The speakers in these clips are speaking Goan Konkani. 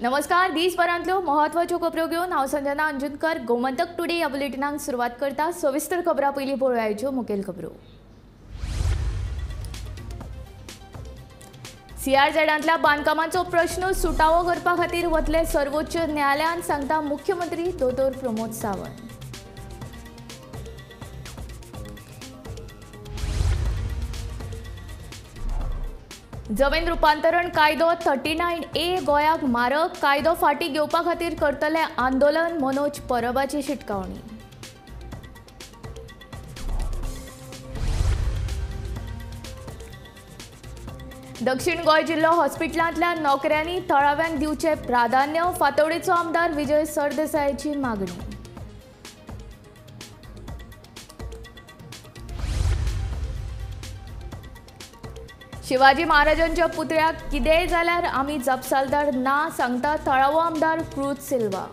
नमस्कार, दिसभरांतल्यो महत्वाच्यो खबरो घेवन हांव संजना अंजुनकर गोमंतक टुडे ह्या बुलेटिनाक सुरवात करता। सविस्तर खबरां पयलीं पळोवयाच्यो मुखेल खबरो। सीआरझेडांतल्या बांदकामाचो प्रश्न सुटावो करपा खातीर वतले सर्वोच्च न्यायालयांत, सांगता मुख्यमंत्री दोतोर प्रमोद सावंत। जमीन रुपांतरण कायदो 39A गोंयाक मारक, कायदो फाटीं घेवपा खातीर करतले आंदोलन, मनोज परबाची शिटकावणी। दक्षिण गोंय जिल्लो हॉस्पिटलांतल्या नोकऱ्यांनी थळाव्यांक दिवचें प्राधान्य, फातोडेचो आमदार विजय सरदेसायाची मागणी। शिवाजी महाराजांच्या पुतळ्याक कितेंय जाल्यार आमी जापसालदार ना, सांगता थळावो आमदार क्रूज सिल्वा।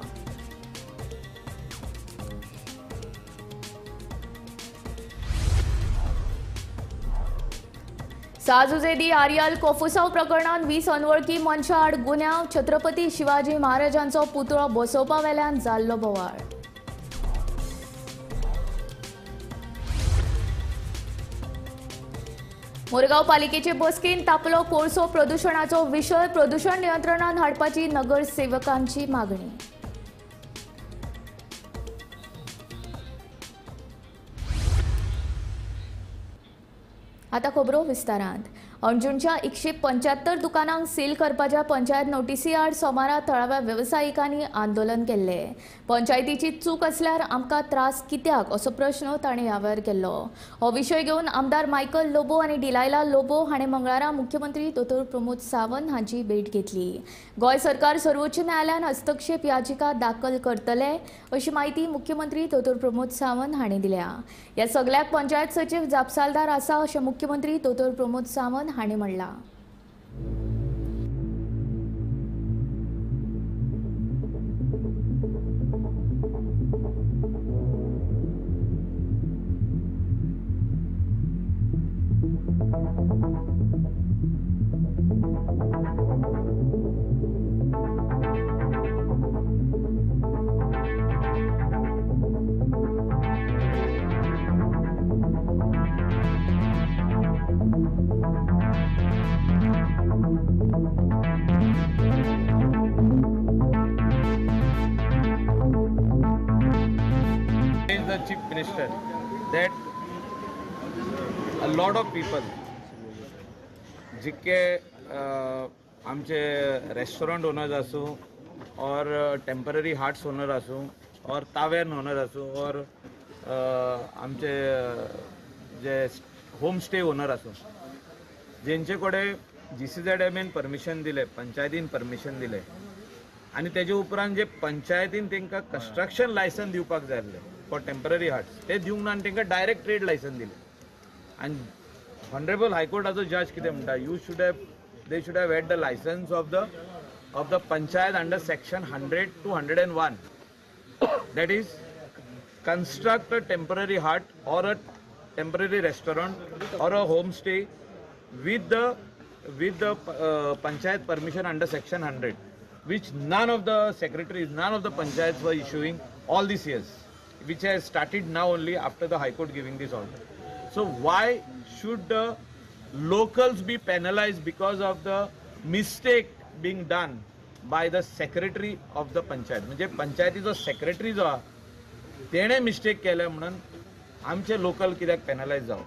साजुजेदी आरियल कोफुसाव प्रकरणांत 20 अनवळखी मनशां आड गुन्यांव, छत्रपती शिवाजी महाराजांचो पुतळो बसोवपा वेल्यान जाल्लो बोवाळ। मुरगांव पालिकेचे बसकेन तापलो कोळसो प्रदुशणाचो विशय, प्रदुशण नियंत्रणात हाडपाची नगरसेवकांची मागणी। आता खबरो विस्तारांत। अंजुणच्या 175 दुकानांक सील करपाच्या पंचायत नोटीसी आड सोमारा थळाव्या वेवसायिकांनी आंदोलन केल्ले। पंचायतीची चूक आसल्यार आमकां त्रास कित्याक असो प्रश्न ताणें ह्या वेळार केल्लो। हो विशय घेवन आमदार मायकल लोबो आनी डिलायला लोबो हाणें मंगळारा मुख्यमंत्री दोतोर प्रमोद सावंत हांची भेट घेतली। गोंय सरकार सर्वोच्च न्यायालयान हस्तक्षेप याचिका दाखल करतले अशी म्हायती मुख्यमंत्री दोतोर प्रमोद सावंत हाणें दिल्या। ह्या सगळ्याक पंचायत सचीव जापसालदार आसा अशें मुख्यमंत्री दोतोर प्रमोद सावंत हाणें म्हणलां। The Chief Minister that a lot of people जितके आमचे रेस्टोरंट ओनर्स आसूं और टेम्पररी हार्ट्स ओनर आसूं और तावेर्न ओनर आसूं और आमचे जे होम स्टे ओनर आसूं, जेंचे कडेन GCZMN permission दिलें, पंचायतीन परमिशन दिलें आनी तेजे उपरांत जे पंचायतीन तांकां कन्स्ट्रक्शन लायसन दिवपाक जाय आसलें फॉर टेम्पररी हार्ट्स, ते दिवंक ना आनी तांकां डायरेक्ट ट्रेड लायसन दिलें। आनी ऑनरेबल हायकोर्टाचो जज कितें म्हणटा, you should have they should have had the licence of the panchayat under section 100 to 101, that is construct a temporary hut or a temporary restaurant or a home stay with the panchayat permission under section 100, which none of the secretaries, none of the panchayats were issuing all these years, which has started now only after the High Court giving this order. So why should the locals be penalized because of the mistake being done by the secretary of the panchayat? म्हणजे पंचायतीचो सेक्रेटरी जो आहा तेणे मिस्टेक केल्या म्हणून आमचे लोकल कित्याक पेनलायज जावप?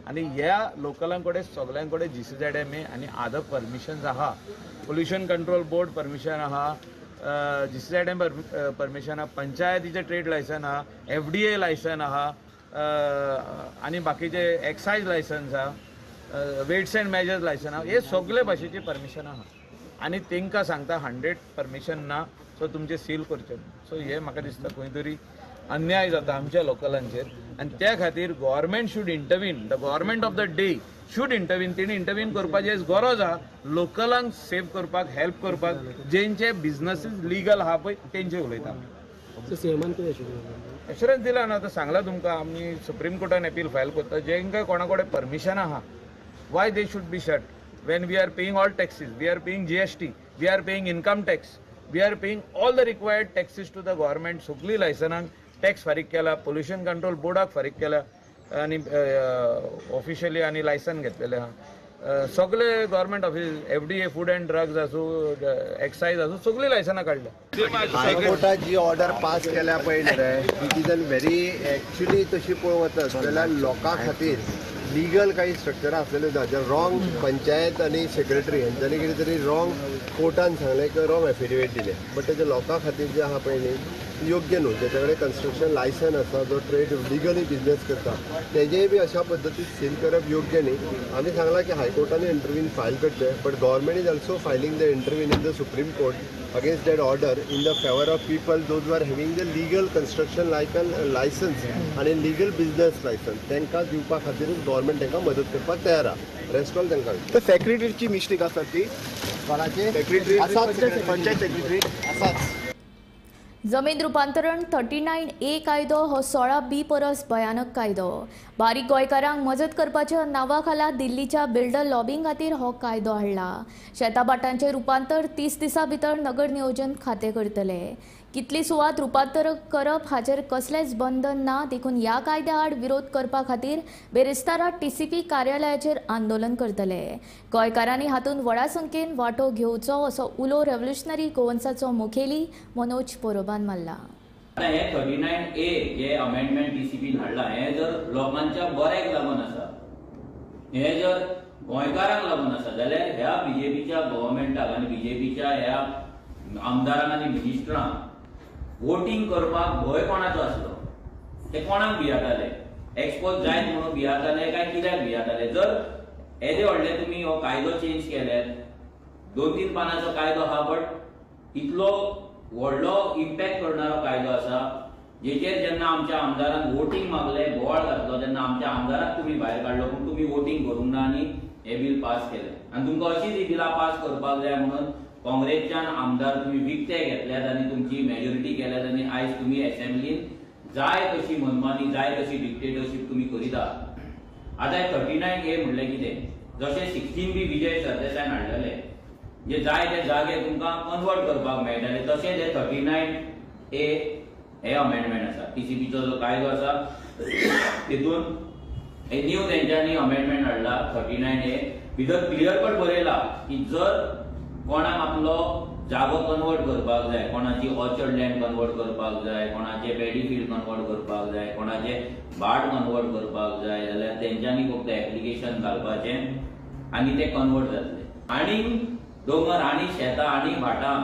आनी ह्या लोकलां कडेन सगळ्यां कडेन GCZMA आनी अदर परमिशन्स आहा, पोल्युशन कंट्रोल बोर्ड परमिशन आहा, GCZM permission आहा, पंचायतीचें ट्रेड लायसन आहा, FDA licence आहा आनी बाकीचे एक्सायज लायसन्स आहा, वेट्स एंड मेजर्स लायसन आहा, हे सगळे भाशेचे परमिशन आहा आनी तांकां सांगता 100 परमिशन ना, सो तुमचें सील करचें। सो हें म्हाका दिसता खंय तरी अन्याय जाता आमच्या लोकलांचेर आनी त्या खातीर government should intervene, the government of the day should intervene. तेणी इंटरवीन करपाची गरज आहा, लोकलांक सेव करपाक, हेल्प करपाक, जेंचे बिजनसीस लिगल आहा पळय तेंचे उलयता। एश्युरन्स दिला ना, आतां सांगलां तुमकां आमी सुप्रीम कोर्टान अपील फायल करता। जेंकां कोणा कडेन परमिशन आहा, why they should be shut when we are paying all taxes, we are paying GST, we are paying income tax. We are paying all the required taxes to the government. सगळीं लायसनांक टॅक्स फारीक केला, पोल्युशन कंट्रोल बोर्डाक फारीक केला आनी ऑफिशियली आनी लायसन घेतलेलें आहा. सगळे government office, FDA, food and drugs आसूं, एक्सायज आसूं, सगळीं लायसनां काडल्या. हायकोर्टात जी ऑर्डर पास केल्या पळय न्ही it is an very actually तशी पळोवंक वचत जाल्यार लोकां खातीर लिगल काही स्ट्रक्चर आसलेले ना. जर रॉंग पंचायत आनी सेक्रेटरी हेंच्यांनी कितें तरी रॉंग कोर्टान सांगलें किंवा रॉंग एफिडेवीट दिलें, बट तेजे लोकां खातीर जे आहा पळय न्ही योग्य न्हू. ज्याच्या कडेन कन्स्ट्रक्शन लायसन आसा, जो ट्रेड लिगली बिजनेस करता, तेजेय बी अशा पद्दतीन सील करप योग्य न्ही. आमी सांगलां की हायकोर्टान इंटरवीन फायल करचें, but government is also filing the intervene in the Supreme Court against that order in the favour of people those are having the legal construction licence आनी लिगल बिजनेस लायसन्स तांकां दिवपा खातीरूच गव्हर्मेंट तांकां मदत करपाक तयार आहा. रेस्ट ऑल तांकां. तर सेक्रेटरीची मिस्टेक आसा ती कोणाची सेक्रेटरी आसाच, पंचायत सेक्रेटरी आसाच. जमीन रुपांतरण 39A कायदो हो 16B परस भयानक कायदो. बारीक गोंयकारांक मजत करपाच्या नांवा खाला दिल्लीच्या बिल्डर लॉबिंग खातीर हो कायदो हाडला. शेताभाटांचें रुपांतर 30 दिसां भितर नगर नियोजन खातें करतले. कितली सुवात रुपांतर करप हाचेर कसलेंच बंधन ना, देखून ह्या कायद्या आड विरोध करपा खातीर बेरेस्तारा TCP कार्यालयाचेर आंदोलन करतले. गोंयकारांनी हातूंत व्हडा संख्येन वांटो घेवचो असो उलो रेव्होल्युशनरी गोवन्साचो मुखेली मनोज पोरोबान मारला. आतां हे 39A हे अमेंडमेंट TCPन हाडला हे जर लोकांच्या बऱ्याक लागून आसा, हे जर गोंयकारांक लागून आसा जाल्यार ह्या बीजेपीच्या गव्हर्मेंटाक आनी बीजेपीच्या ह्या आमदारांक आनी मिनिस्टरांक वोटींग करपाक भंय कोणाचो आसलो? ते कोणाक भियेताले? एक्सपोज जायत म्हणून भियेताले काय कित्याक भियेताले? जर येदे व्हडले तुमी हो कायदो चेंज केल्यार, 2-3 पानांचो कायदो आहा बट इतलो व्हडलो इम्पॅक्ट करणारो कायदो आसा जेचेर जेन्ना आमच्या आमदारान वोटींग मागलें, बोवाळ घातलो, तेन्ना आमच्या आमदाराक तुमी भायर काडलो, पूण तुमी वोटींग करूंक ना आनी हें बील पास केलें. आनी तुमकां अशीच ही बिलां पास करपाक जाय म्हणून काँग्रेसच्यान आमदार तुमी विकते घेतल्यात आनी तुमची मेजॉरिटी केल्यात आनी आयज तुमी एसेंब्लीन जाय तशी मनमानी, जाय तशी डिक्टेटरशीप तुमी करीत आहात. आतां 39A म्हणलें कितें, जशें 16B विजय सरदेसायान हाडलेले जे जाय ते जागे तुमकां कन्वर्ट करपाक मेळटाले, तशेंच हे 39A हे अमेंडमेंट आसा. TCPचो जो कायदो आसा तितून हे न्यू तेंच्यांनी अमेंडमेंट हाडला 39A भितर क्लियर कट बरयला की जर कोणाक आपलो जागो कन्वर्ट करपाक जाय, कोणाची ऑर्चर्ड लँड कन्वर्ट करपाक जाय, कोणाचे पॅडी फील्ड कन्वर्ट करपाक जाय, कोणाचे भाट कन्वर्ट करपाक जाय जाल्यार तेंच्यांनी फक्त एप्लिकेशन घालपाचें आनी ते कन्वर्ट जातले. आनी दोंगर आनी शेतां आनी भाटां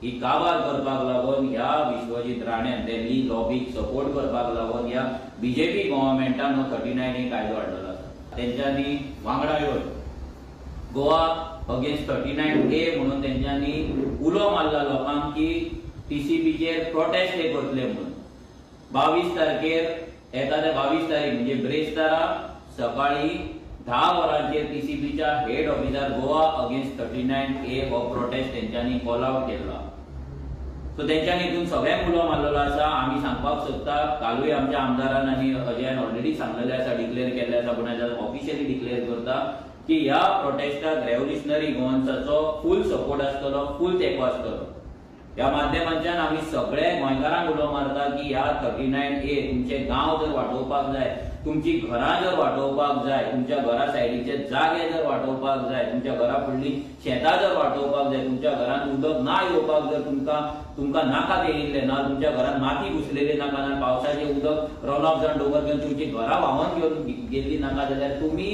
ही काबार करपाक लागून ह्या विश्वजीत राण्यान दिल्ली लॉबीक सपोर्ट करपाक लागून ह्या बीजेपी गव्हर्मेंटान 39A कायदो हाडलेलो आसा. तेंच्यांनी वांगडा येवन गोवा अगेन्स्ट 39A म्हणून तेंच्यांनी उलो मारला लोकांक की TCPचेर प्रोटेस्ट हे करतले म्हणून. 22 तारखेर येता ते 22 तारीख म्हणजे ब्रेस्तारा सकाळी 10 वरांचेर TCPच्या हेड ऑफिसार गोवा अगेन्स्ट 39A हो प्रोटेस्ट तेंच्यांनी कॉल आवट केल्लो. सो तेंच्यांनी हितून सगळ्यांक उलो मारलेलो आसा. आमी सांगपाक सोदता, कालूय आमच्या आमदारान आनी अजयान ऑलरेडी सांगलेलें आसा, डिक्लेअर केल्लें आसा, पूण आयज ऑफिशियली डिक्लेअर करता की ह्या प्रोटेस्टाक रेव्होल्युशनरी गोवन्साचो फूल सपोर्ट आसतलो, फूल तेंको आसतलो. ह्या माध्यमांतल्यान आमी सगळे गोंयकारांक उलो मारता की ह्या 39A तुमचे गांव जर वाटोवपाक जाय, तुमची घरां जर वाटोवपाक जाय, तुमच्या घरा सायडीचे जागे जर वाटोवपाक जाय, तुमच्या घरा फुडली शेतां जर वाटोवपाक जाय, तुमच्या घरांत उदक ना येवपाक जर तुमकां नाका येयिल्लें ना, तुमच्या घरांत माती घुसलेली नाका ना, पावसाचें उदक रन ऑफ जावन डोंगर घेवन तुमची घरां व्हांवन घेवन गेल्ली नाका जाल्यार तुमी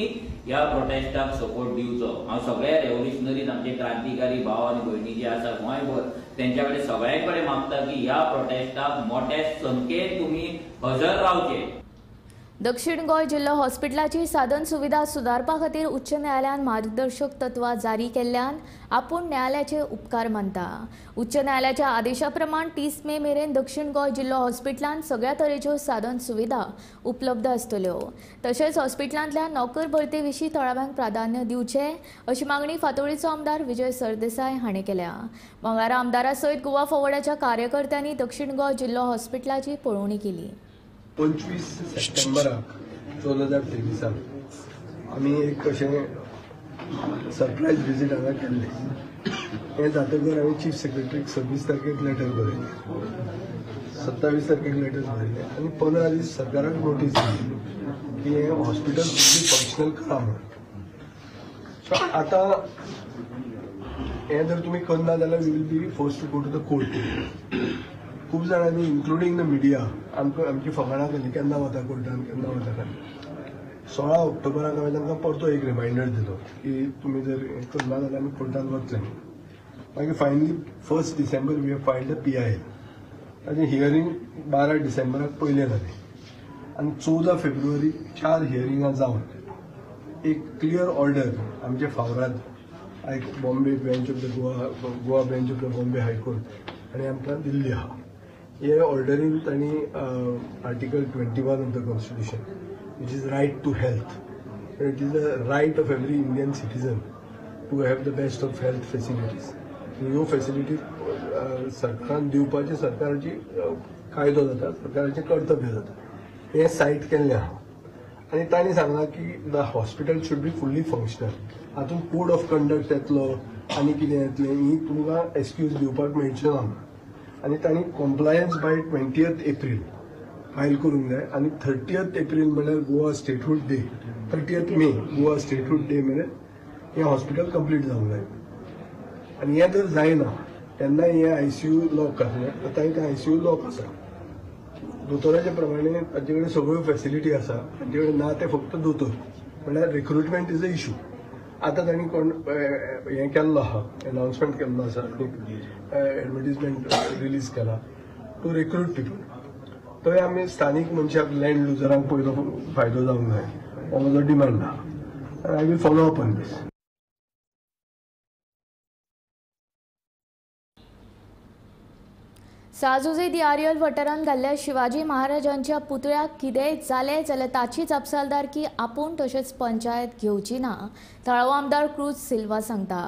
ह्या प्रोटेस्टाक सपोर्ट दिवचो. हांव सगळ्या रेव्होल्युशनरीज आमचे क्रांतिकारी भाव आनी भयणी जे आसा गोंयभर तेंच्या कडेन सगळ्यां कडेन मागता की ह्या प्रोटेस्टाक मोठ्या संख्येन तुमी हजर रावचे. दक्षिण गोंय जिल्लो हॉस्पिटलाची साधन सुविधा सुदारपा खातीर उच्च न्यायालयान मार्गदर्शक तत्वां जारी केल्ल्यान आपूण न्यायालयाचे उपकार मानता. उच्च न्यायालयाच्या आदेशा प्रमाण 30 मे मेरेन दक्षिण गोंय जिल्लो हॉस्पिटलांत सगळ्या तरेच्यो साधन सुविधा उपलब्ध आसतल्यो. तशेंच हॉस्पिटलांतल्या नोकर भरती विशीं थळाव्यांक प्राधान्य दिवचें अशी मागणी फातोडीचो आमदार विजय सरदेसाय हांणी केल्या. मंगळारा आमदारा सयत गोवा फॉरवर्डाच्या कार्यकर्त्यांनी दक्षिण गोंय जिल्लो हॉस्पिटलाची पळोवणी केली. 25 सप्टेंबराक 2023 आमी एक अशें सरप्रायज विजीट हांगा केल्लें. हें जातकर हांवें चीफ सेक्रेटरीक 26 तारखेक लेटर बरयलें, 27 तारखेक लेटर बरयलें आनी 15 दीस सरकाराक नोटीस दिली की हें हॉस्पिटल फुल्ली फंक्शनल करा म्हणून. सो आतां हें जर तुमी करना जाल्यार we will be force to go to the court. खूब जाणांनी इन्क्लुडींग the media आमकां आमची फकाणां केली, केन्ना वता कोर्टान, केन्ना वता केन्ना. 16 ऑक्टोबराक हांवें तांकां परतो एक रिमायंडर दिलो की तुमी जर हें करना जाल्यार आमी कोर्टान वतले. मागीर finally 1 December we have filed the PIL. ताचें हियरींग 12 डिसेंबराक पयलें जालें आनी 14 फेब्रुवारी 4 हियरिंगां जावन एक क्लियर ऑर्डर आमच्या फावराद Bombay bench of the Goa bench of the Bombay high court आनी आमकां दिल्ली आहा. हे ऑर्डरीन तांणी article 21 of the constitution, which is right to health, it is the right of every Indian citizen to have the best of health facilities. ह्यो फॅसिलिटीज सरकारान दिवपाचें सरकाराची कायदो जाता, सरकाराचें कर्तव्य जाता. हें सायट केल्लें आहा आनी तांणी सांगलां की the hospital should be fully functional. हातूंत कोड ऑफ कंडक्ट येतलो आनी कितें येतलें ही तुमकां एक्सक्यूज दिवपाक मेळचें ना. आनी तांणी कॉम्प्लायन्स बाय 20 एप्रील फायल करूंक जाय आनी 30 एप्रील म्हणल्यार Goa statehood day, 30 May Goa statehood day मेरेन हें हॉस्पिटल कंप्लीट जावंक जाय. आनी हें जर जायना तेन्ना हें आयसीयू लॉक आसलें, आतां एक आयसीयू लॉक आसा. दोतोराच्या प्रमाणे तांचे कडेन सगळ्यो फॅसिलिटी आसा, तांचे कडेन ना ते फक्त दोतोर, म्हणल्यार रिक्रुटमेंट is a issue. आतां तांणी कोण हें केल्लो आहा, एनावन्समेंट केल्लो आसा, एडवर्टीजमेंट रिलीज केला टू रिक्रूट पिपल. थंय आमी स्थानीक मनशाक लँड लुजरांक पयलो फायदो जावंक जाय हो म्हजो डिमांड आहा. I will follow up on this. São Jose de Areal वाठारांत घाल्ल्या शिवाजी महाराजांच्या पुतळ्याक कितेंय जालें जाल्यार ताची जापसालदारकी आपूण तशेंच पंचायत घेवची ना, थळावो आमदार क्रूज सिल्वा सांगता.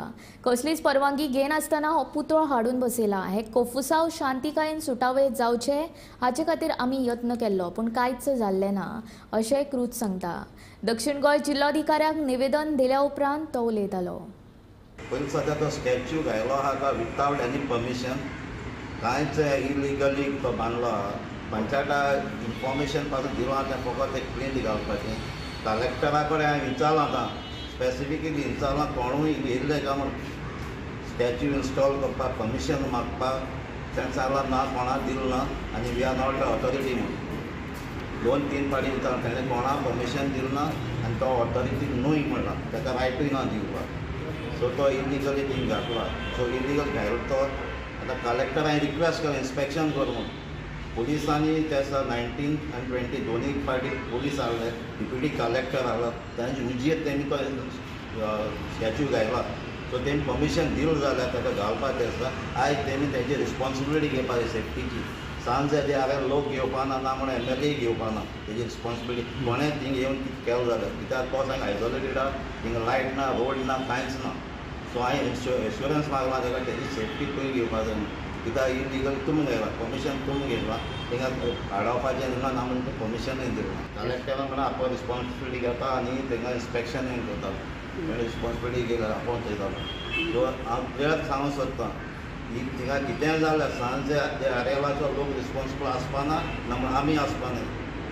कसलीच परवानगी घेनासतना हो पुतळो हाडून बसयला. हे कोफुसांव शांतिकायेन सुटावे जावचे हाचे खातीर आमी यत्न केल्लो पूण कांयच जाल्लें ना अशें क्रूज सांगता. दक्षिण गोंय जिल्लोधिकाऱ्याक निवेदन दिल्या उपरांत तो उलयतालो. पयलीं सद्या तो स्टॅच्यू घायलो आहा विदावट एनी परमिशन, कांयच इलिगली तो बांदलो आहा. पंचायता इन्फॉर्मेशन पासून दिलां तें फकत एक प्लेन घालपाचें. कलेक्टरा कडेन हांवें विचारलां, आतां स्पेसिफिकली विचारलां कोणूय येयल्ले काय म्हूण स्टॅच्यू इन्स्टॉल करपाक परमिशन मागपाक, तेणें सांगलां ना कोणाक दिलें ना आनी we are not authority म्हूण. 2-3 फावटी विचारलां तेणें कोणाक परमिशन दिलें ना आनी तो ऑथॉरिटी न्हय म्हणलां, ताका रायटूय ना दिवपाक. सो तो इलिगली थिंग घातला. सो इलिगल घायलो तो आतां कलेक्टर हांवें रिक्वेस्ट केलें इन्स्पेक्शन कर म्हूण. पुलिसांनी त्या दिसा 19 आनी 20 दोनूय फावटी पुलीस आहले, डिप्युटी कलेक्टर आहलो, तांचे उजयेर तेमी तो स्टॅच्यू घायला. सो तेमी परमिशन दिलें जाल्यार ताका घालपाक त्या दिसा आयज तेमी तेजी रिस्पोन्सिबिलिटी घेवपाक सेफ्टीची. सांजे ते हांवें लोक घेवपाना ना म्हूण एम एल ए घेवपाना तेजी रिस्पोन्सिबिलिटी. कोणें थिंग येवन कितें केलें जाल्यार, कित्याक तो सांग आयसोलेटेड आहा, थिंगा लायट ना, रोड ना, कांयच ना. सो हांवें एश्योरन्स मागला ताका तेजी सेफ्टी पयलीं घेवपा जाय, कित्याक इलिगल तुमी घेतला, परमिशन तुमी घेतला, थिंगा आडावपाचें ना ना म्हणून परमिशनूय दिलें. कलेक्टरान म्हणून आपण रिस्पोन्सिबिलिटी घेता आनी थिंगा इन्स्पेक्शनूय करता, रिस्पोन्सिबिलिटी घेयला आपूण थंयतालो. सो हांव क्लियर सांगूंक सोदतां थिंगा कितेंय जाल्यार सांजे आरेलाचो लोक रिस्पोन्सिबल आसपाना ना म्हूण आमी आसपाना,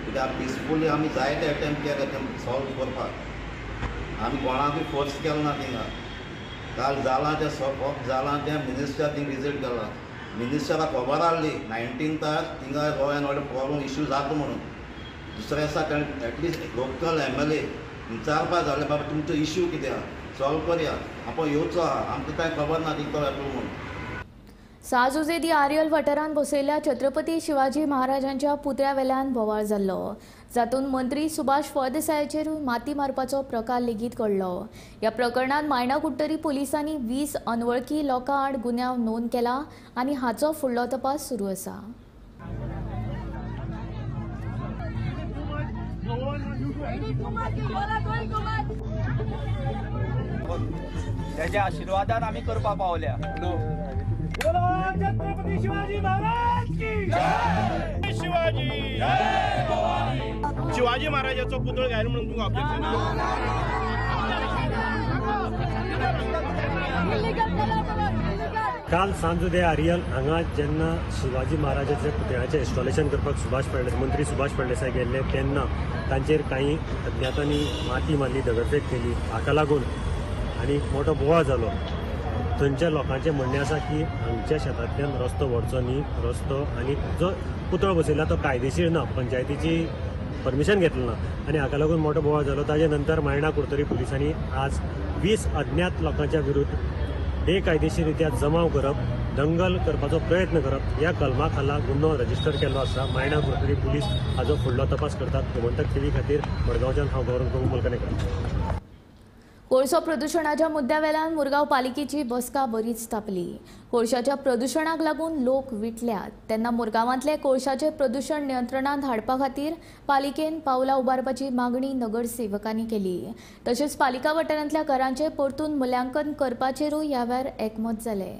कित्याक पिसफुली आमी जायते एटेम्प्ट केले तें सॉल्व करपाक, आमी कोणाकूय फोर्स केलो ना. थिंगा काल जालां तें सॉल्व जालां तें मिनिस्टर थिंग विजीट केलां, मिनिस्टराक खबर आहली 19ताक थिंगा law and order problem issue जाता म्हणून. दुसऱ्या दिसा ताणें at least local M L A विचारपा जालें, बाबा तुमचो इश्यू कितें आहा सॉल्व करया, आपूण येवचो आहा, आमकां कांय खबर ना तितलो येतलो म्हणून. साजुजे दी आरियल वाठारांत बसयल्ल्या छत्रपती शिवाजी महाराजांच्या पुतळ्या वेल्यान बोवाळ जाल्लो, जातूंत मंत्री सुभाष फळदेसायाचेर माती मारपाचो प्रकार लेगीत घडलो. ह्या प्रकरणांत मायणा कुडटरी पुलिसांनी 20 अनवळखी लोकां आड गुन्यांव नोंद केला आनी हाचो फुडलो तपास सुरू आसा. त्याच्या आशीर्वादान आमी करपाक पावल्या. छत्रपती शिवाजी महाराज की जय, शिवाजी जय भवानी. शिवाजी महाराजाचो पुतळो घायल म्हणून तुमकां ऑब्जेक्शन? काल सांज दे आरियल हांगा जेन्ना शिवाजी महाराजाच्या पुतळ्याचें इन्स्टॉलेशन करपाक सुभाष फळदेसाय, मंत्री सुभाष फळदेसाय गेल्ले तेन्ना तांचेर कांय अज्ञातांनी माती मारली, दगडफेक केली. हाका लागून आनी मोठो बोवाळ जालो. थंयच्या लोकांचें म्हणणें आसा की हांगच्या शेतांतल्यान रस्तो व्हरचो न्ही, रस्तो आनी जो पुतळो बसयला तो कायदेशीर ना, पंचायतीची परमिशन घेतलें ना आनी हाका लागून मोठो बोवाळ जालो. ताजे नंतर मायणा कुडतरी पुलिसांनी आज 20 अज्ञात लोकांच्या विरुद्ध बेकायदेशीर रित्या जमाव करप, दंगल करपाचो प्रयत्न करप ह्या कलमा खाला गुन्हो रजिस्टर केल्लो आसा. मायणा कुडतरी पुलीस हाजो फुडलो तपास करतात. गोमंतक टीव्ही खातीर मडगांवच्यान हांव गौरव प्रभू मलकनेकर. कोळसो प्रदुशणाच्या मुद्द्यावेल्यान मुरगांव पालिकेची बसका बरीच तापली. कोळशाच्या प्रदुशणाक लागून लोक विटल्यात तेन्ना मुरगांवांतले कोळशाचे प्रदुशण नियंत्रणांत हाडपा खातीर पालिकेन पावलां उबारपाची मागणी नगरसेवकांनी केली. तशेंच पालिका वाठारांतल्या घरांचें परतून मुल्यांकन करपाचेरूय ह्या वेळार एकमत जालें.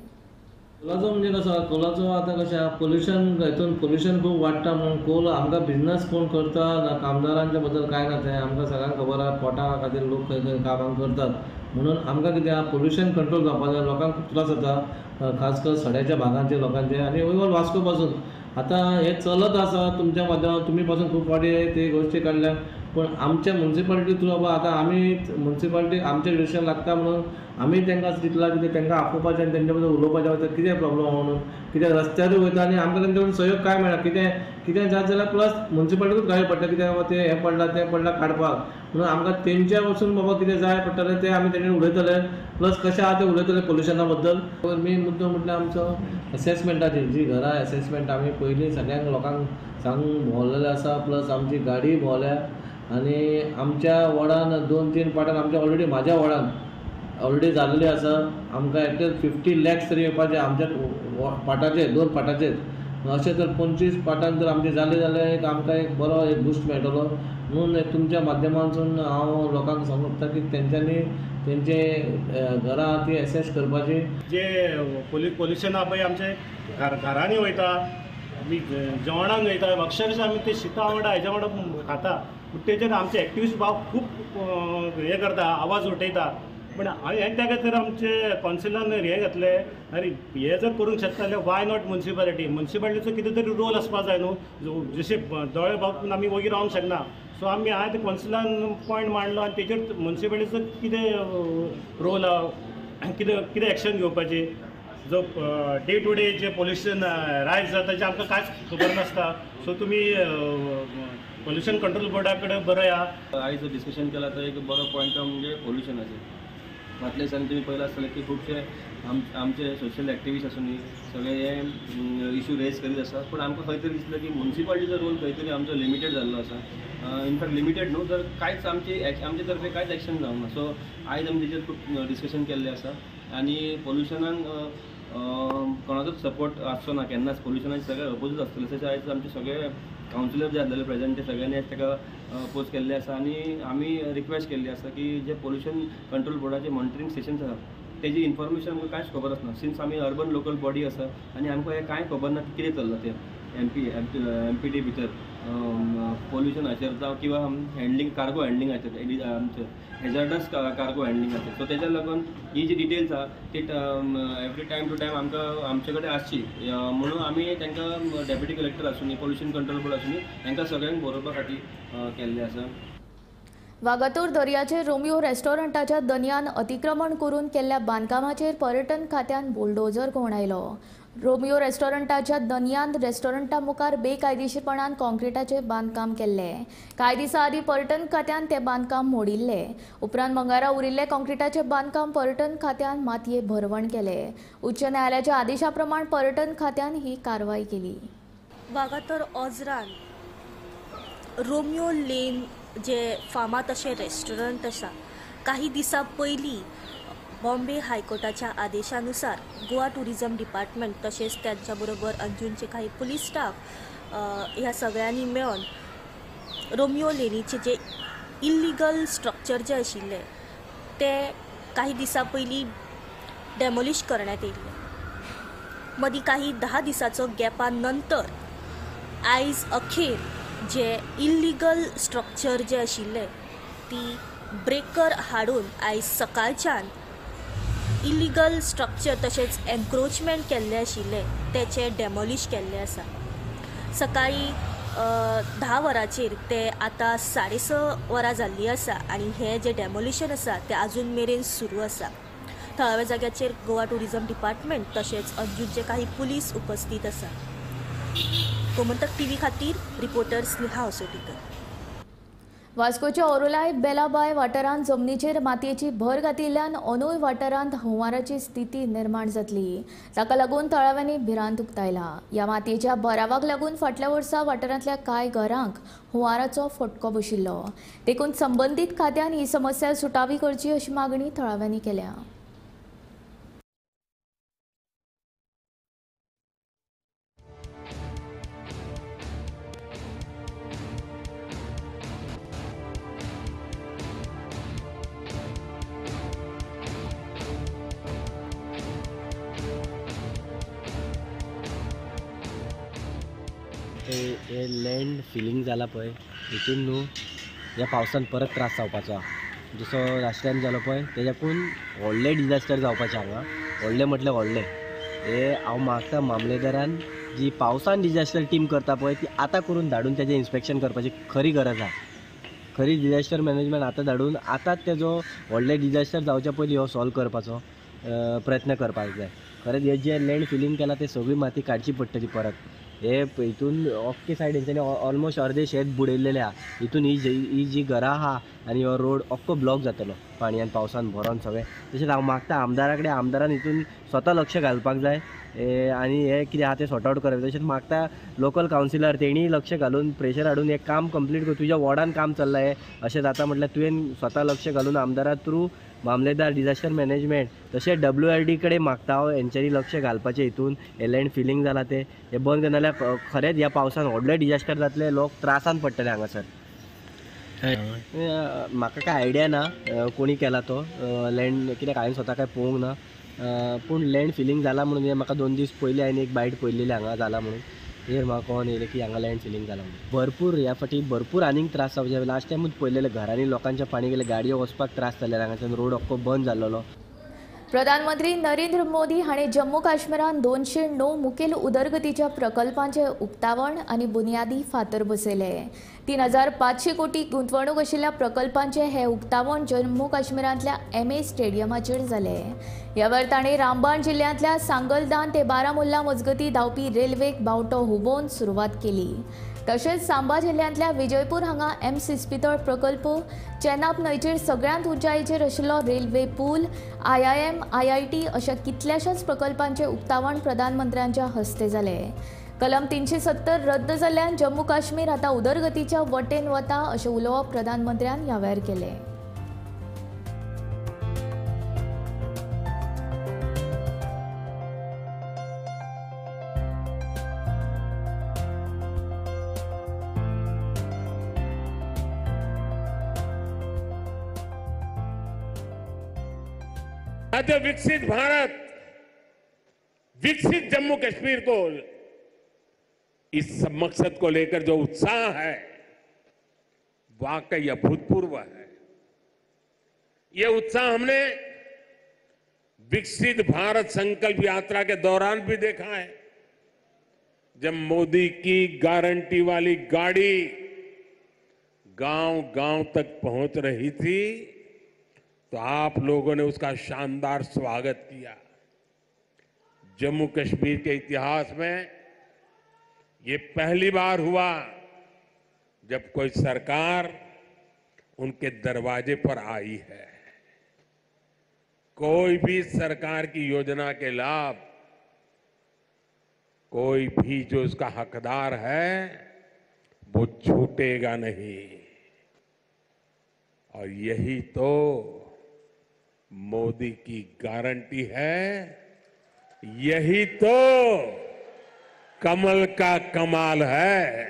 कोलाचो म्हणजे कसो, कोलाचो आतां कशें पोल्युशन, हितून पोल्युशन खूब वाडटा म्हणून कोल आमकां बिजनस कोण करता ना, कामदारांच्या बद्दल कांय ना, तें आमकां सगळ्यांक खबर आसा. पोटा खातीर लोक खंय खंय कामां करतात म्हणून आमकां कितें आहा पोल्युशन कंट्रोल जावपाक जाय. लोकांक खूब त्रास जाता, खास कर सड्याच्या भागांचे लोकांचे आनी ओवरऑल वास्को पासून आतां हें चलत आसा. तुमच्या माध्यमांत तुमी पासून खूब फावटी ते गोश्टी काडल्या, पूण आमच्या मुन्सिपालिटी थ्रू बाबा आतां आमी मुन्सिपालिटी आमच्या डिसिजन लागता म्हणून आमी तांकां चिंतलां कितें तांकां आपोवपाचें आनी तेंच्या बद्दल उलोवपाचें वता कितें प्रॉब्लम आहा म्हणून, कित्याक रस्त्यारूय वयता आनी आमकां तेंचे कडेन सहयोग कांय मेळना. कितें कितें जात जाल्यार प्लस मुन्सिपालिटीकूच गाळी पडटा, कित्याक तें हें पडलां तें पडलां काडपाक म्हणून आमकां तेंच्या वचून बाबा कितें जाय पडटलें तें आमी तेंचे उलयतले, प्लस कशें आहा तें उलयतले पोल्युशना बद्दल. मेन मुद्दो म्हटल्यार आमचो एसेसमेंटाची जी घरां एसेसमेंट आमी पयलीं सगळ्यांक लोकांक सांगून भोंवलेले आसा, प्लस आमची गाडी भोंवल्या आनी आमच्या वॉर्डान 2-3 पाटान आमच्या ऑलरेडी म्हाज्या वॉर्डान ऑलरेडी जाल्ली आसा. आमकां एटलीस्ट 50 लॅक्स तरी येवपाचे आमच्या पाटाचेर, 2 पाटाचेर. अशें तर 25 पाटान जर आमचे जाले जाल्यार एक आमकां एक बरो एक बुस्ट मेळटलो. म्हणून तुमच्या माध्यमांतसून हांव लोकांक सांगूंक सोदता की तेंच्यांनी तेंचे घरां ती एसेस करपाची. जे पोल्युशन आहा पळय आमचे घरांनी वयता, आमी जेवणाक वयता, अक्षरशा आमी ते शिता वांगडा हेज्या वांगडा खाता. पूण तेजेर आमचे एक्टिविस्ट भाव खूब हें करता, आवाज उठयता. पूण हें त्या खातीर आमचे कावन्सिलान हें घातलें, आनी हें जर करूंक शकता जाल्यार why not municipality. मुन्सिपालिटीचो कितें तरी रोल आसपा जाय न्हू, जशें दोळे बाबून आमी वगीर रावंक शकना. सो आमी आयज कावन्सिलान पॉयंट मांडलो आनी तेजेर मुन्सिपालिटीचो कितें रोल आहा, कितें कितें एक्शन घेवपाची. जो डे टू डे जे पोल्युशन रायज जाता जें आमकां कांयच खबर नासता. सो तुमी पोल्युशन कंट्रोल बोर्डा कडेन बरया. आयज डिस्कशन केला तो एक बरो पॉयंट म्हणजे पोल्युशनाचेर. फाटल्या दिसांनी तुमी पळयलां आसतलें की खुबशे आमचे सोशल एक्टिविस्ट आसून सगळे हे इशू रेज करीत आसा, पूण आमकां खंय तरी दिसलें की मुन्सिपालिटीचो रोल खंय तरी आमचो लिमिटेड जाल्लो आसा. इनफॅक्ट लिमिटेड न्हू तर कांयच आमचे तर्फे कांयच एक्शन जावंक ना. सो आयज आमी तेजेर खूब डिस्कशन केल्लें आसा आनी पोल्युशनाक कोणाचोच सपोर्ट आसचो ना केन्नाच, पोल्युशनाक सगळे अपोजूच आसतले. तशें आयज आमचे सगळे कावन्सिलर जे आसलेले प्रेझेंट ते सगळ्यांनी आयज ताका अपोज केल्ले आसा आनी आमी रिक्वेस्ट केल्ली आसा की जे पोल्युशन कंट्रोल बोर्डाचे मॉनिटरींग स्टेशन्स आसा तेजी इन्फॉर्मेशन आमकां कांयच खबर आसना. सिन्स आमी अर्बन लोकल बॉडी आसा आनी आमकां हें कांय खबर ना की कितें चल्लां तें एम पी डी भितर पोल्युशनाचेर जावं किंवा हँडलिंग कार्गो हँडलिंगाचेर, आमचें हेजर्डस कार्गो हँडलिंगाचेर. सो तेज्या लागून ही जी डिटेल्स आहा ती एवरी टायम टू टायम आमकां आमचे कडेन आसची म्हणून आमी तांकां डेप्युटी कलेक्टर आसूनी, पोल्युशन कंट्रोल बोर्ड आसूनी, तांकां सगळ्यांक बरोवपा खातीर केल्लें आसा. वागातोर दर्याचेर रोमियो रेस्टॉरंटाच्या दर्यान अतिक्रमण करून केल्ल्या बांदकामाचेर पर्यटन खात्यान बुलडोजर घुंवडायलो. रोमियो रेस्टॉरंटाच्या दर्यांत रेस्टॉरंटा मुखार बेकायदेशीरपणान कॉन्क्रिटाचें बांदकाम केल्लें. कांय दिसां आदीं पर्यटन खात्यान तें बांदकाम मोडिल्लें. उपरांत मंगळारा उरिल्लें कॉन्क्रिटाचें बांदकाम पर्यटन खात्यान मातये भरवण केलें. उच्च न्यायालयाच्या आदेशा प्रमाण पर्यटन खात्यान ही कारवाय केली. वागातोर ओजरान रोमियो लेन जे फामाद अशें रेस्टॉरंट आसा, काही दिसां पयलीं बॉम्बे हायकोर्टाच्या आदेशानुसार गोवा टुरिझम डिपार्टमेंट तशेंच त्यांच्या बरोबर अंजूनचे काही पुलीस स्टाफ ह्या सगळ्यांनी मेळून रोमियो लेनीचे जे इल्लिगल स्ट्रक्चर जे आशिल्ले ते काही दिसां पयलीं डेमोलिश करण्यात येयल्ले. मदीं काही 10 दिसाचो गॅपा नंतर आयज अखेर जे इल्लिगल स्ट्रक्चर जे आशिल्ले ती ब्रेकर हाडून आयज सकाळच्यान इलिगल स्ट्रक्चर तशेंच एन्क्रोचमेंट केल्लें आशिल्लें तेचें डेमोलिश केल्लें आसा. सकाळीं 10 वरांचेर ते आतां 6:30 वरां जाल्लीं आसा आनी हें जें डेमोलिशन आसा तें आजून मेरेन सुरू आसा. थळाव्या जाग्याचेर गोवा टुरिझम डिपार्टमेंट तशेंच अंजुचे काही पुलीस उपस्थित आसा. गोमंतक टीव्ही खातीर रिपोर्टर स्नेहा असोटीकर. वास्कोच्या ओरोलाय बेलाबाय वाठारांत जमनीचेर मातयेची भर घातिल्ल्यान अनूय वाठारांत हुंवाराची स्थिती निर्माण जातली. ताका लागून थळाव्यांनी भिरांत उक्तायला. ह्या मातयेच्या भरावाक लागून फाटल्या वर्सा वाठारांतल्या कांय घरांक हुंवाराचो फटको बशिल्लो. देखून संबंदीत खात्यान ही समस्या सुटावी करची अशी मागणी थळाव्यांनी केल्या. हे लँड फिलिंग जाला पळय हितून न्हू ह्या पावसान परत त्रास जावपाचो आहा. जसो लास्ट टायम जालो पळय तेज्याकून व्हडलें डिजास्टर जावपाचें हांगा. व्हडलें म्हटल्यार व्हडलें. हे हांव मागता मामलेदारान जी पावसान डिजास्टर टीम करता पळय ती आतां करून धाडून तेजें इन्स्पेक्शन करपाची खरी गरज आहा. खरी डिजास्टर मॅनेजमेंट आतां धाडून आतांच तेजो व्हडलें डिजास्टर जावच्या पयलीं हो सॉल्व करपाचो प्रयत्न करपाक जाय. खरेंच हे जें लँड फिलिंग केलां तें सगळी माती काडची पडटली परत. हे हितून अख्खे सायड हेंच्यांनी ऑलमोस्ट अर्दे शेत बुडयल्लेलें आहा. हितून ही जी घरां आहा आनी हो रोड अख्खो ब्लॉक जातलो पाणयान पावसान भरोन सगळें. तशेंच हांव मागता आमदारा कडेन, आमदारान हितून स्वता लक्ष घालपाक जाय आनी हें कितें आहा तें सॉर्ट आवट करप. तशेंच मागता लोकल कावन्सिलर तेणीय लक्ष घालून प्रेशर हाडून हें काम कंप्लीट कर. तुज्या वॉर्डान काम चल्लां हें अशें जाता म्हटल्यार तुवें स्वता लक्ष घालून आमदारा थ्रू मामलेदार डिजास्टर मॅनेजमेंट तशें WRD कडेन मागता हांव हेंच्यांनी लक्ष घालपाचें. हितून हें लँड फिलिंग जालां तें हें बंद करना जाल्यार खरेंच ह्या पावसान व्हडलें डिजास्टर जातलें, लोक त्रासान पडटले हांगासर. म्हाका कांय आयडिया ना कोणी केला तो लँड, कित्याक हांवें स्वता कांय पळोवंक ना. पूण लँड फिलिंग जाला म्हणून हें म्हाका 2 दीस पयलीं हांवें एक बायट पळयलेली हांगा जाला म्हणून, तेजेर म्हाका कळोन येयलें की हांगा लँड फिलिंग जाला म्हणून. भरपूर ह्या फाटी भरपूर आनीक त्रास जावचे. लास्ट टायमूच पळयलेलें घरांनी लोकांचें पाणी गेलें, गाडयो वचपाक त्रास जाल्ले, हांगाच्यान रोड अख्खो बंद जाल्लो. प्रधानमंत्री नरेंद्र मोदी हांणी जम्मू काश्मीरान 209 मुखेल उदरगतीच्या प्रकल्पांचे उक्तावण आनी बुनियादी फातर बसयले. 3500 कोटी गुंतवणूक आशिल्ल्या प्रकल्पांचे हे उक्तावण जम्मू काश्मीरांतल्या MA स्टेडियमाचेर जाले. ह्या वेळार तांणी रामबाण जिल्ल्यांतल्या सांगलदान ते बारामुल्ला मजगती धांवपी रेल्वेक बावटो हुबोवन सुरवात केली. तशेंच सांबा जिल्ल्यांतल्या विजयपूर हांगा एम्स इस्पितळ प्रकल्प, चेनाब न्हंयचेर सगळ्यांत उंचायेचेर आशिल्लो रेल्वे पूल, IIM, IIT अशा कितल्याशाच प्रकल्पांचे उक्तावण प्रधानमंत्र्यांच्या हस्ते जाले. कलम 370 रद्द जाल्ल्यान जम्मू काश्मीर आतां उदरगतीच्या वटेन वता अशें उलोवप प्रधानमंत्र्यान ह्या वेळार केलें. जो विकसित भारत, विकसित जम्मू कश्मीर को इस मकसद को लेकर जो उत्साह है वाकई अभूतपूर्व है। ये उत्साह हमने विकसित भारत संकल्प यात्रा के दौरान भी देखा है, जब मोदी की गारंटी वाली गाड़ी गांव-गांव तक पहुंच रही थी तो आप लोगों ने उसका शानदार स्वागत किया। जम्मू कश्मीर के इतिहास में ये पहली बार हुआ जब कोई सरकार उनके दरवाजे पर आई है। कोई भी सरकार की योजना के लाभ, कोई भी जो उसका हकदार है वो छूटेगा नहीं। और यही तो मोदी की गारंटी है, यही तो कमल का कमाल है।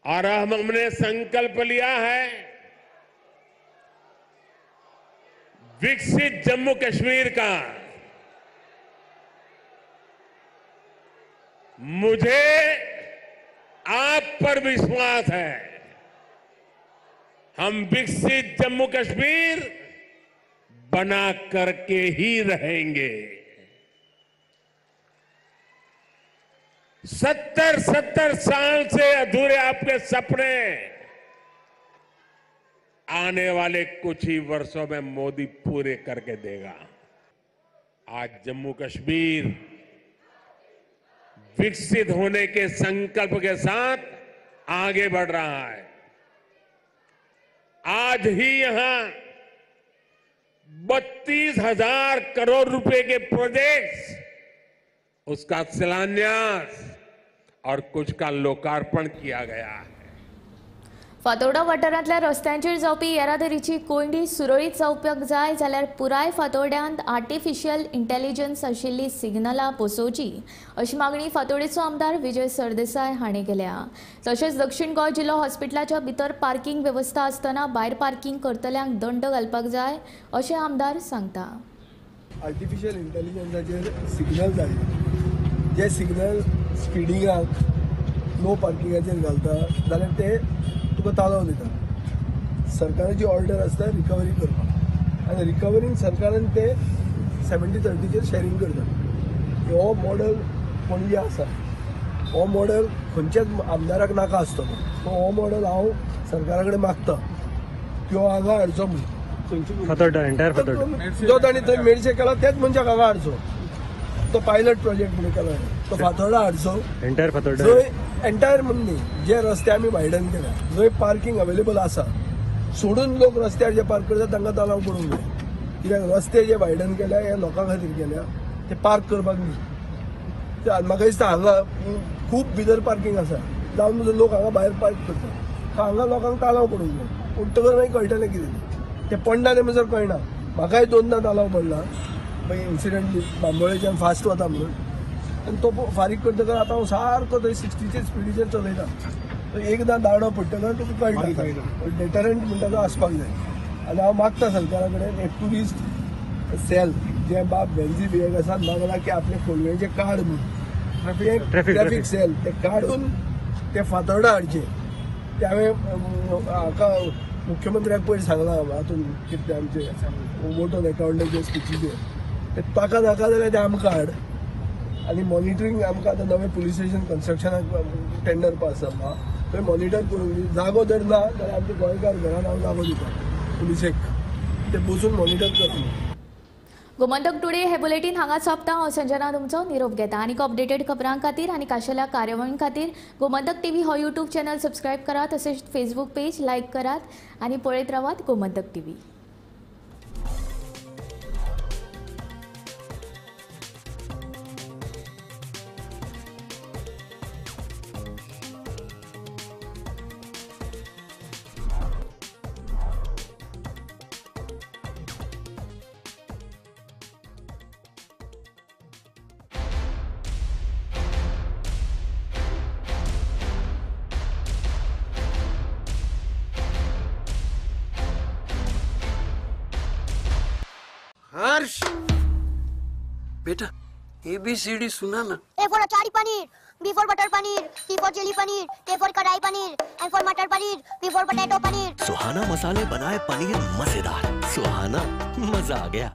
और हमने संकल्प लिया है विकसित जम्मू कश्मीर का। मुझे आप पर विश्वास है, हम विकसित जम्मू कश्मीर बना करके ही रहेंगे। 70-70 साल से अधूरे आपके सपने आने वाले कुछ ही वर्षों में मोदी पूरे करके देगा। आज जम्मू कश्मीर विकसित होने के संकल्प के साथ आगे बढ़ रहा है। आज ही यहां 32,000 करोड़ रुपए के प्रोजेक्ट्स, उसका शिलान्यास और कुछ का लोकार्पण किया गया है। फातोर्डा वाठारांतल्या रस्त्यांचेर जावपी येरादारीची कोंयडी सुरळीत जावपाक जाय जाल्यार पुराय फातोर्ड्यांत आर्टिफिशियल इंटेलिजन्स आशिल्ली सिग्नलां बसोवची अशी मागणी फातोर्डेचो आमदार विजय सरदेसाय हांणी केल्या। तशेंच दक्षिण गोंय जिल्लो हॉस्पिटलाच्या भितर पार्किंग वेवस्था आसतना भायर पार्किंग करतल्यांक दंड घालपाक जाय अशें आमदार सांगता। आर्टिफिशियल इंटेलिजन्साचेर सिग्नल जाय, जे सिग्नल स्पिडिंगाक नो पार्किंगाचेर घालता जाल्यार ते तुका तालाव दिता। सरकाराची ऑर्डर आसता रिकवरी करपाक आनी रिकवरीन सरकारान ते 70-30चेर शेअरिंग करता। हो मॉडल पणजे आसा, हो मॉडल खंयच्याच आमदाराक नाका आसतलो। सो हो मॉडल हांव सरकारा कडेन मागता की हो हांगा हाडचो म्हणून। फातोर्डा एंटायर फातोर्डा जो तांणी थंय मेडशे केला तेच मनशाक हांगा हाडचो, तो पायलट प्रोजेक्ट म्हणून केला तो फातोर्डा हाडचो एंटायर फातोर्डा। जंय एंटायर म्हणून न्ही, जे रस्ते आमी वायडन केल्या जंय पार्किंग अवेलेबल आसा सोडून लोक रस्त्यार जे पार्क करता तांकां तालाव पडूंक जाय। कित्याक रस्ते जे वायडन केल्या हे लोकां खातीर केल्या, ते पार्क करपाक न्ही। म्हाका दिसता हांगा खूब भितर पार्किंग आसा जावन लोक हांगा भायर पार्क करता, हांगा लोकांक तालाव पडूंक जाय। उठतकर मागीर कळटलें कितें तें पडना तें म्हणसर कळना। म्हाकाय 2दा तालाव पडला मागीर इन्सिडंट बांबोळेच्यान फास्ट वता म्हणून, आनी तो फारीक करतकर आतां हांव सारको थंय 60चे स्पिडीचेर चलयता। एकदां दाडो पडटकर तुका कळटा, डेटरंट म्हणटा तो आसपाक जाय। आनी हांव मागता सरकारा कडेन एक ट्युरिस्ट सेल जे बाब बेन्जी बियेग आसा मागला की आपले कोलवेंचें कार्ड म्हणून ट्रॅफिक सेल ते काडून ते फातोर्डा हाडचे। ते हांवें हाका मुख्यमंत्र्याक पयर सांगलां हातून कितें आमचे वोट ऑन एकावंटाचे स्पिचीचेर, ते ताका नाका जाल्यार ते आमकां हाड। आनी मॉनिटरींग आमकां आतां नवें पुलीस स्टेशन कन्स्ट्रक्शनाक टेंडर पास जाला थंय मॉनिटर करूंक जागो जर ना जाल्यार आमचे गोंयकार घरान हांव जागो दिता पुलिसेक, ते बसून मॉनिटर करतले। गोमंतक टुडे हे बुलेटीन हांगा सोंपता। हांव संजना तुमचो निरोप घेता। आनीक अपडेटेड खबरां खातीर आनी खाशेल्या कार्यावळीं खातीर गोमंतक टीव्ही हो यूट्यूब चॅनल सबस्क्रायब करात, तशेंच फेसबूक पेज लायक करात आनी पळयत रावात गोमंतक टीव्ही। हर्ष बेटा ABCD सुना ना। A for achari paneer, B for butter paneer, C for chilli paneer, K for kadai paneer, M for matar paneer, P for potato paneer. Suhana मसाले बनाए पनीर मजेदार, सुहाना मजा आ गया।